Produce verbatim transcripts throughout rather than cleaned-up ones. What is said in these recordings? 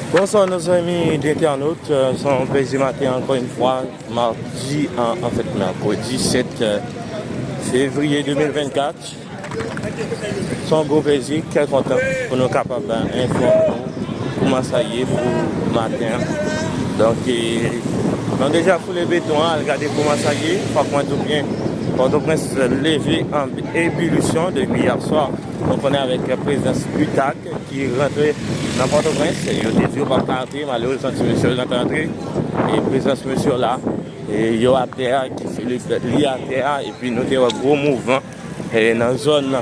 Bonswa nou zanmi entènot, se yon plezi maten ankò yon fwa, madi, an, anfèt mèkredi sèt fevriye de mil vennkat. Se yon gwo plezi, kè kontan pou nou kapab enfòme w kouman sa ye pou maten an. Donk, e, nou deja foule beton an, al gade kouman sa ye, fòk mwen di w byen, Pòtoprens leve an ebilisyon depi yè swa. Nou konnen avèk prezans UTAC ki rantre nan Pòtoprens, yo te di yo p ap ka rantre, malerezman ti mesye yo rantre, e prezans mesye yo la, e yo atè a, Guy Philippe li atè a, epi nou te wè gwo mouvman e nan zòn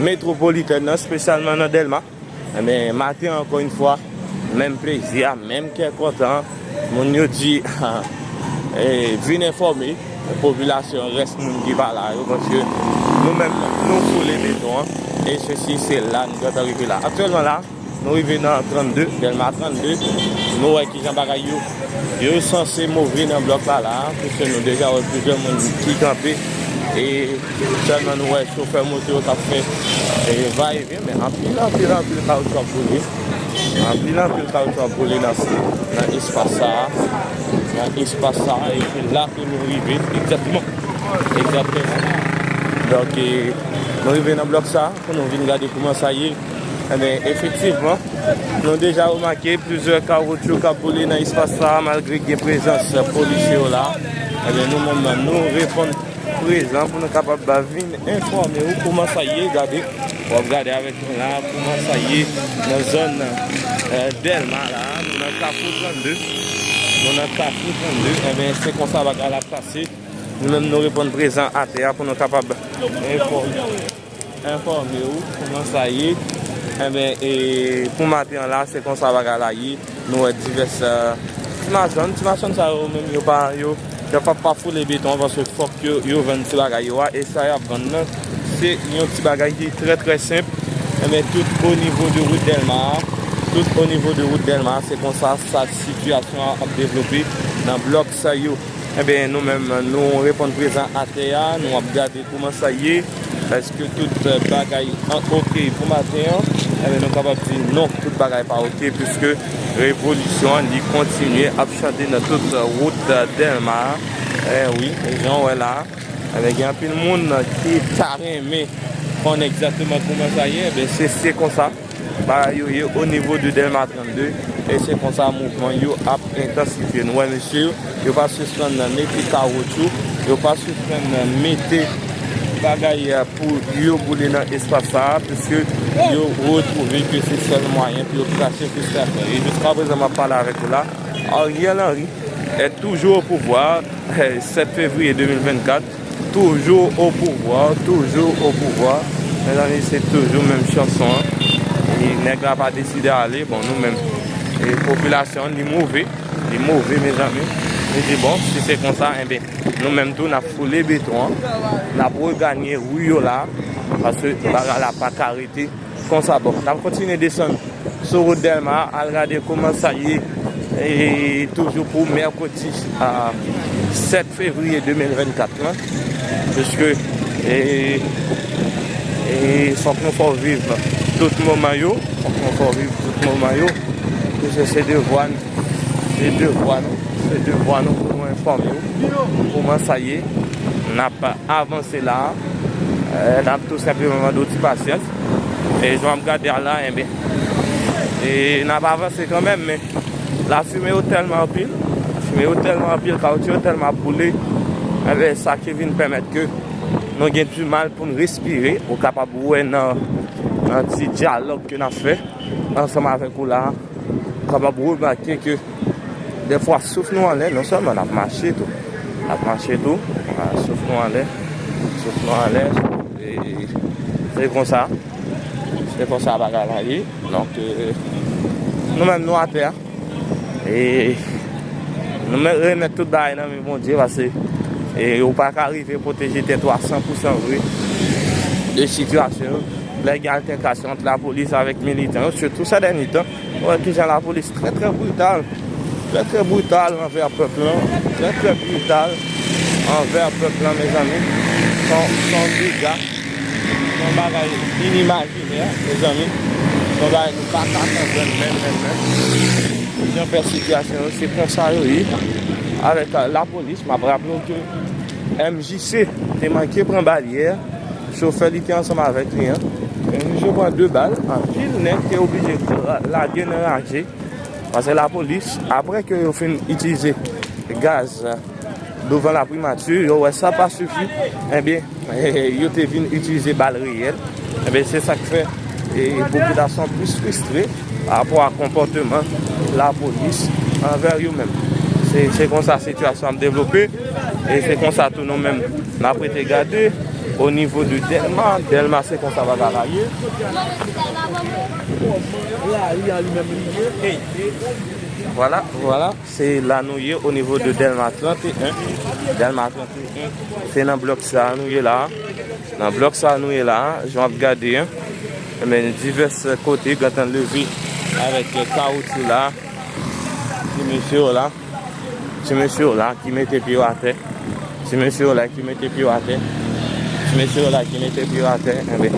metwopolitèn nan, espesyalman nan Dèlma. Ebyen, maten an, ankò yon fwa, menm plezi a, menm kè kontan, moun yo di, e, vin enfòme popilasyon, rès moun ki pa la yo, paske nou menm, nou foule beton an, e sesi, sela, nou gentan rive la. Aktyèlman la, nou rive nan trannde, Dèlma trannde, nou wè kijan bagay yo, yo sanse move nan blòk la la, piske nou deja wè plizyè moun ki kanpe, e sèlman nou wè chofè moto yo k ap fè, e, va e vyen, men anpil, anpil, anpil kawoutchou ap boule. Anpil, anpil kawoutchou ap boule nan, nan espas sa a. Nan espas sa a, e se la ke nou rive, egzakteman. Egzakteman. Donk, e, nou rive nan blòk sa a, pou nou vin gade kouman sa ye. Ebyen, efektivman, nou deja remake plizyè kawoutchou k ap boule nan espas sa a, malgre gen prezans polisye yo la. Ebyen, nou menm, nou reponn prezan pou nou kapab vin enfòme w kouman sa ye. Gade, w ap gade avèk nou la, kouman sa ye nan zòn, e, Dèlma la. Nou nan Kafou trannde. Nou nan Kafou trannde. Ebyen, se konsa bagay la ap pase. Nou menm, nou reponn prezan atè a pou nou kapab enfòme, enfòme w kouman sa ye. Ebyen, e, pou maten an la, se konsa bagay la ye. Nou wè divès, e, ti machann. Ti machann sa yo menm, yo pa, yo, yo pa, pa foule beton an, paske fòk yo, yo vann ti bagay yo a. E sa y ap vann nan, se yon ti bagay ki trè, trè senp. Ebyen, tout o nivo de wout Dèlma a, tout o nivo de wout Dèlma a, se konsa sa sitiyasyon an ap devlope nan blòk sa yo. Ebyen, nou menm, nou reponn prezan atè a, nou ap gade kouman sa ye, èske tout, e, bagay an oke pou maten an? Ebyen, nou kapab di non, tout bagay pa oke, piske revolisyon an, li kontinye ap chante nan tout, e, wout, e, Dèlma a. E wi, jan w wè la, ebyen, gen anpil moun ki ta renmen konnen egzakteman kouman sa ye, ebyen, se, se konsa bagay yo ye o nivo de Dèlma trannde, e se konsa mouvman yo ap entansifye. Nou wè mesye yo, yo pa sispann mete kawotchou, yo pa sispann mete bagay pou yo boule nan espas sa a, piske yo retwouve ke se sèl mwayen pou yo krache fristrasyon. E jiskaprezan, m ap pale avèk ou la, Ariel Henry est toujours au pouvoir, sèt fevriye de mil vennkat, toujou o pouvwa, toujou o pouvwa. Mezanmi, se toujou menm chanson an. E nèg la pa deside ale, bon, nou menm, e popilasyon an, li move, li move, mezanmi. Li di, bon, si se konsa, enben, nou menm tou, n ap foule beton an, n ap reganye ri yo la, paske bagay la pa ka rete konsa. Bon, n ap kontinye desann sou wout Dèlma, al gade kouman sa ye, e toujou pou mèkredi, a, sèt fevriye de mil vennkat lan, piske, e, e, fòk nou fè w viv tout moman yo, fòk nou fè w viv tout moman yo, piske se devwa n, se devwa nou, se devwa nou pou nou enfòme w kouman sa ye. N ap avanse la, e, n ap tou senpleman mande w ti pasyans. E jan w ap gade a la, enben, e n ap avanse kanmenm, men lafimen yo tèlman anpil, lafimen yo tèlman anpil, kawotchou yo tèlman ap boule, enben, sa ki vin pèmèt ke nou gen dimal pou n respire. Ou kapab wè nan, nan ti dyalòg ke n ap fè ansanm avèk ou la, ou kapab remake ke dèfwa souf nou anlè, non sèlman n ap mache tou, n ap mache tou, a, souf nou anlè, souf nou anlè, e se konsa, se konsa bagay la ye. Donk, e, nou menm nou atè a, e nou men remèt tout bagay nan men Bondye, paske, e, ou pa ka rive pwoteje tèt ou a san pou san vre de sitiyasyon yo. Lè gen altèkasyon ant lapolis avèk militan yo, sitou sè dènye tan, nou wè kijan lapolis trè, trè brital, trè, trè brital anvè pèp lan, trè, trè brital anvè pèp lan, mezanmi. Se yon, se yon dega, se yon bagay inimajinè, mezanmi. Se yon bagay nou pa ka konprann menm, menm, menm. Jan fè sitiyasyon yo, se konsa yo ye. Avèk, euh, lapolis, m ap raple w ke M J C te manke pran baryè, chofè li te ansanm avèk li an. M J C pran de bal, anpil nèg te oblije lage nan raje. Paske lapolis, apre ke yo fin itilize gaz douvan laprimati, yo wè sa pa sifi, ebyen, yo te vin itilize bal reyèl. Ebyen, se sa k fè, e, popilasyon plis fristre pa rapò a konpòteman lapolis anvè yo menm. Se, se konsa sitiyasyon ap devlope, e se konsa tou nou menm n ap rete gade o nivo de Dèlma. Dèlma, se konsa bagay la ye. Vwala, vwala. Se la nou ye o nivo de Dèlma trant e en. Dèlma trant e en. Se nan blòk sa nou ye la. Nan blòk sa nou ye la, jan w ap gade, en. Ebyen, divès kote gentan leve avèk kawoutchou la. Ti mesye yo la. Ti mesye yo la ki mete pye yo atè. Ti mesye yo la ki mete pye yo atè. Ti mesye yo la ki mete pye yo atè. Enben,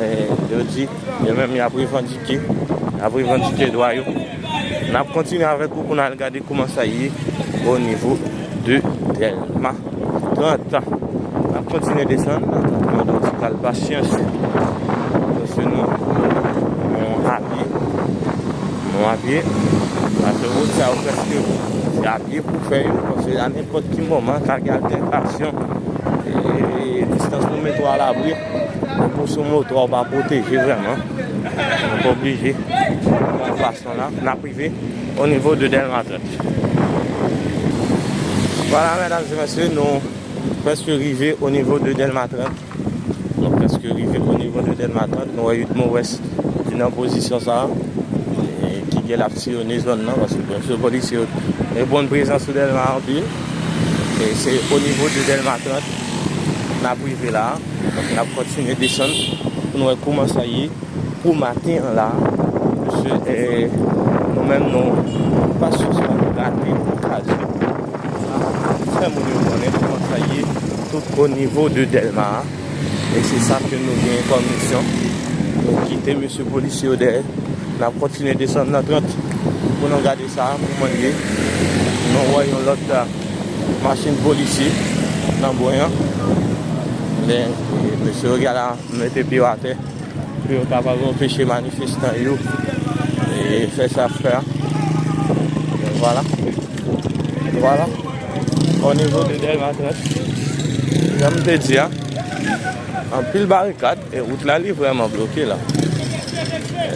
eh, yo di, yo menm, y ap revandike. Y ap revandike dwa yo. N ap kontinye avèk ou pou n al gade kòman sa ye o nivo de Dèlma trant. N ap kontinye desann. N ap mande yon ti kal pasyans. Paske nou, nou apye. Nou apye. Paske wout sa yo prèske se apye pou fè yo. Paske a nenpòt ki moman, ka gen altèkasyon. E, e, distans pou mete w alabri. Pou sou moto a, w pa pwoteje vrèman. Ou pa oblije. Yon fason la, n ap rive o nivo de Dèlma trant. Vwala, medam e mesye, nou prèske rive o nivo de Dèlma trant. Nou prèske rive o nivo de Dèlma trant. Nou wè Youth Morwès ki nan pozisyon sa a, e ki gen l ap siyone zòn nan, paske mesye polisye yo reponn prezan sou Dèlma anpil. E se o nivo de Dèlma trant n ap rive la a. Donk, n ap kontinye desann pou n wè kòman sa ye pou maten an la. Mesye, eh, nou menm, nou pa sispann rate okazyon. Fè moun yo konnen kòman sa ye tout o nivo de Dèlma a. E se sa ke nou gen kòm misyon. Nou kite mesye polisye yo dèyè. N ap kontinye desann nan trant pou nou gade sa, kòman l ye. Nou wè yon lòt, ah, machin polisye nan bwen an. Men, eh, mesye yo genlè mete pye yo atè. Pou yo kapab anpeche manifestan yo, e, fè sa fè a. Vwala. Vwala. O nivo de Dèlma trant, jan m te di a, anpil barikad, e wout la li vrèman bloke la.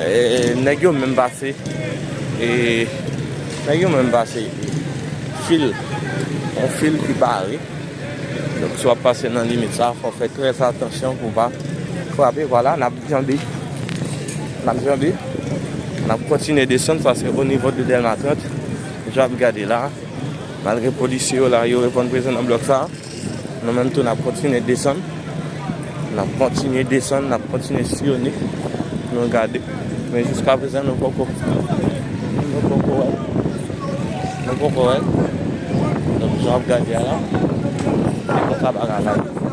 E, nèg yo menm pase, e, nèg yo menm pase fil, yon fil ki pare. Donk, si w ap pase nan limit sa, fò w fè trè atansyon pou w pa frape. Vwala, n ap janbe. N ap janbe. N ap kontinye desann, sa se o nivo de Dèlma trant. Jan w ap gade la, malgre polisye yo la, yo reponn prezan nan blòk sa, nou menm tou, n ap kontinye desann. N ap kontinye desann, n ap kontinye siyone. Nou gade. Men jiskaprezan, nou poko, nou poko wè. Nou poko wè. Donk, jan w ap gade a la, se konsa bagay la ye.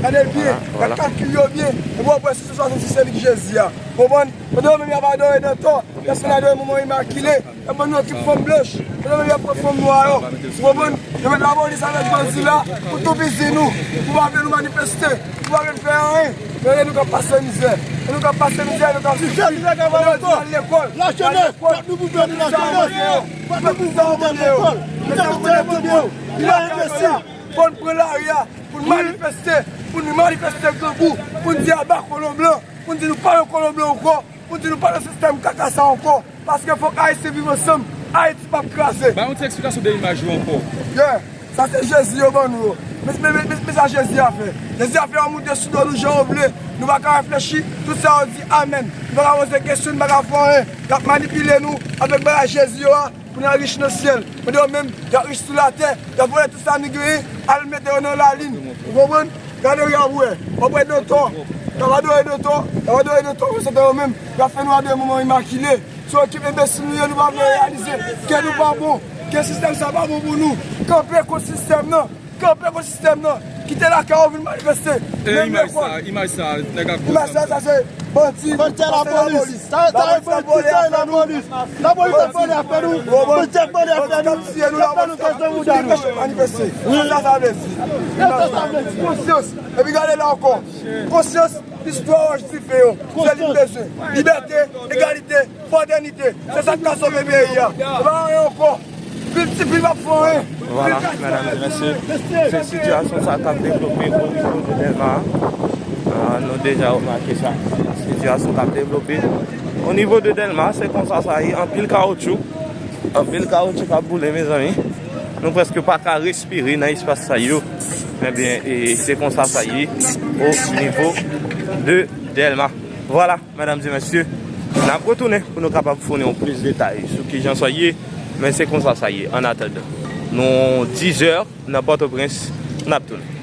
Gade l byen, gad kalkil yo byen. Epi w ap wè sis san swasannsis se li ki Jezi a. Konprann? Pandan yo menm y ap adore nan tò, y ap fin adore Manman Imakile. Y ap ban nou ekip fanm blanch. Pandan yo menm y ap pran fanm nwa yo. Ou konprann? Yo met lapolis avèk bandi la pou toupizi nou. Pou pa vle nou manifeste. Pou pa vle nou fè anyen. Men nou k ap pase mizè. E nou k ap pase mizè, nou k ap soufri. Pandan yo di n al lekòl. N al lekòl. Fòk nou boule nou lajenès. Fòk nou boule nou lajenès. Fòk nou boule nou lajenès. Fò n pran lari a pou n manifeste, pou n manifeste grangou, pou n di aba kolon blan, pou n di nou pa nan kolon blan ankò, pou n di nou pa nan sistèm kaka sa ankò, paske fòk Ayisyen viv ansanm, Ayiti p ap kraze. Ba yon ti eksplikasyon de imaj yo ankò. Yeah, sa se Jezi yo ban nou yo. Men, men, men, men, men sa Jezi a fè. Jezi a fè yo moute sou do nou jan yo vle. Nou pa ka reflechi, tout sa yo di amèn. Nou pa ka poze kesyon, nou pa ka fè anyen. Y ap manipile nou avèk bagay Jezi yo a. Pou n al rich nan syèl. Pandan yo menm, y ap rich sou latè, y ap vòlè tout sa nou genyen, al mete yo nan lalin. Ou konprann? Gade, y ap wè. W ap wè Dantò. Y ap adore Dantò. Y ap adore Dantò. Pandan yo menm, y ap fè nou adore Manman Imakile. Se yon ekip enbesil nou ye, nou pa vle reyalize ke nou pa bon, ke sistèm sa pa bon pou nou. Kanpe kont sistèm nan. Kanpe kont sistèm nan. Kite lakay ou vin manifeste. E imaj sa, imaj sa, nèg ak imaj sa, sa se bandi. Bandi a lapolis. Sa, sa e bandi, sa e lapolis. Lapolis ap vole afè nou. Bandi ap vole afè nou. Ap fè nou kase mouda nou. Manifeste. Sa sa vle di. Sa sa vle di. Konsyans. Epi gade la ankò. Konsyans, istwa, jistifye yo. Se li n bezwen. Libète, egalite, fratènite. Se sa k ka sove peyi a. E pa anyen ankò. Pil ti pil p ap fè anyen. Vwala, medam e mesye, se sitiyasyon sa k ap devlope o nivo de Dèlma a. Ah, nou deja remake sa. Sitiyasyon k ap devlope o nivo de Dèlma, se konsa sa ye. Anpil kawotchou, anpil kawotchou k ap boule, mezanmi. Nou prèske pa ka respire nan espas sa yo. Ebyen, e se konsa sa ye o nivo de Dèlma. Vwala, medam e mesye, n ap retounen pou nou kapab founi yon plis detay sou kijan sa ye, men se konsa sa ye. Annatandan, nou dizè nan Pòtoprens, n ap tounen.